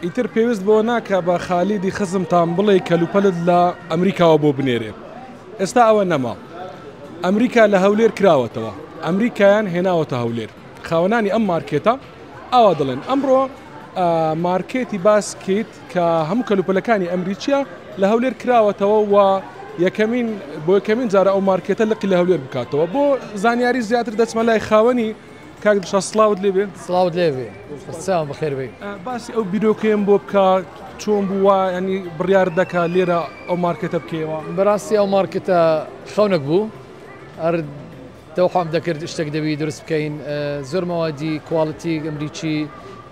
ئیتر پێویست بەوە ناکا بە خالیدی خزمتان بڵێی کەلوپەلت لە ئەمریکاوە بۆ بنێرێ. ئێستا ئەوە نەما. ئەمریکا لە هەولێر کراوەتەوە. ئەمریکایان هێناوەتە هەولێر. خاوەنانی ئەم مارکێتە ئاوا دەڵێن، ئەمڕۆ مارکێتی باسکیت کە هەموو کەلوپەلەکانی ئەمریکییە لە هەولێر کراوەتەوە و یەکەمین بۆ یەکەمین جارە ئەو مارکێتە لقی لە هەولێر بکاتەوە. بۆ زانیاری زیاتر دەچمە لای خاوەنی کاک دڵشاد سڵاوت لێ بێ. سڵاوت لێ بێ سەرچاوم بەخێر بێی. باسی ئەو بیرۆکەیەم بۆ بکە چۆن بوو وا ینی بڕیار دەکا لێرە ئەو مارکێتە بکەیەوە؟ بەڕاستی ئەو مارکێتە خەونێک بوو هەر تەوقعم دەکرد شتێک دەبی دروست بکەین زۆر مەوادی quality ئەمریکی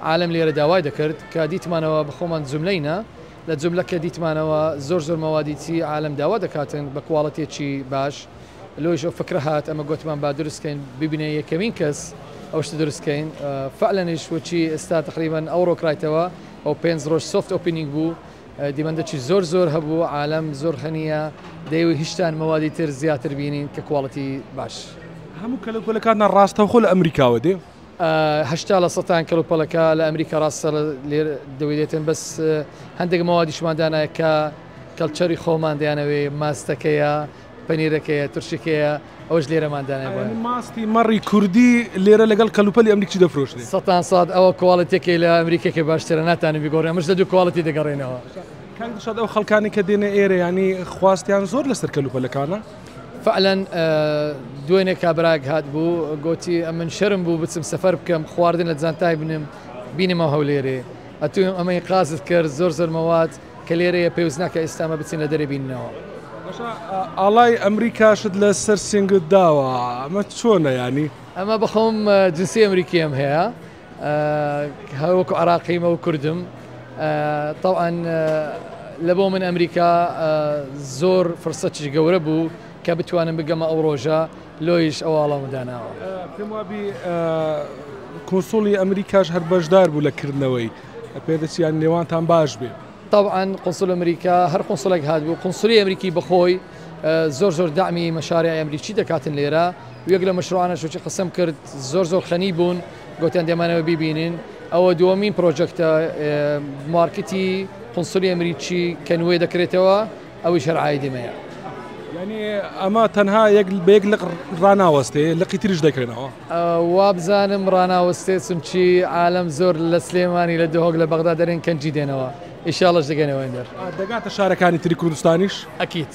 عالەم لێرە داوای دەکرد کە دیتمانەوە بەخۆمان جوملەینە لە جوملە کە دیتمانەوە زۆر زۆر مەوادی چی عالەم داوا دەکاتن بە quality ێکی باش لۆیش ئەو فکرە هات ئەمە گۆتمان با دروست کەین ببینە یەکەمین کەس ئەو شتە دروست کەین فعلەنیش وەچی ئێستا تقریبا ئەوڕۆ کرایتەوە ئەو پێنج ڕۆژ soft opening بوو demand ەکی زۆر زۆر هەبوو عالەم زۆر خەنیە دەیەوێ هیچتان مەوادی تر زیاتر بینین کە quality باش. هەموو کەلوپەلەکانتان ڕاستەوخۆ لە ئەمریکاوە دێ؟ 80 لە سەتان کەلوپەلەکە لە ئەمریکا ڕاستە لێر دەوی دێتن بەس هەندێک مەوادیشمان دانایە کە culture ی خۆمان دەیانەوێ ماستەکەیە پەنیرەکەیە ترشیکەیە ئەوەش لێرەمان دانای بۆیان. یانی ماستی مەڕی کوردی لێرە لەگەڵ کەلوپەلی ئەمریکی دەفرۆشرێ؟ سەتان سەد ئەوە quality ەکەی لە ئەمریکەکەی باشترە ناتانن بیگۆڕین ئەمەش لە دوو quality دەگەڕێینەوە. کاک دڵشاد ئەو خەڵکانەی کە دێنە ئێرە یانی خواستیان زۆر لەسەر کەلوپەلەکانە؟ فعلا دوێنێ کابرایەک هات بوو گۆتی ئەمن شەرم بوو بچم سەفەر بکەم خواردن لە جانتای بنم بینمەوە هەولێرێ ئەتوو ئەمەی قازت کرد زۆر زۆر مەواد کە لێرەیە پێویست ناکا ئێستا ئەمە بچین لە دەرێ بیننەوە. باشە ئاڵای ئەمریکاشت لە سەر سینگت داوە ئەمە چۆنە یانی؟ ئەمە بەخۆم جنسی ئەمریکیم هەیە هەر وەکو عراقیمە و کوردم تەوان لە بۆ من ئەمریکا زۆر فرسەتیش گەورە بوو کە بتوانم بگەمە ئەو ڕۆژە لۆیش ئەو ئاڵامە داناوە. پێم وابی کونسوڵی ئەمریکاش هەر بەشدار بوو لە کردنەوەی. پێدەچی یان نێوانتان باش بێ. تەبعەن قونسول ئەمریکا هەر قونسولێک هات بوو قونسولی ئەمریکی بەخۆی زۆر زۆر دەعمی مەشاریعی ئەمریکی دەکاتن لێرە و یەک لە مەشروعانەش وەکی قسەم کرد زۆر زۆر خەنی بوون گۆتیان دەمانەوە بیبینین ئەوە دووەمین project ە مارکتی قونسولی ئەمریکی کە نوێ دەکرێتەوە ئەویش هەر عایدی مەیە. یانی ئەمە تەنها یەک بە یەک لق ڕاناوەستێ لقی تریش دەکرێنەوە؟ وابزانم ڕاناوەستێ چونکی عالەم زۆر لە سلێمانی لە دهۆک لە بەغدا دەرێن کەنجی دێنەوە ئیشاڵەش دەگەنەوە ئێندەر. دەگاتە شارەکانی تری کوردستانیش؟ ئەکید.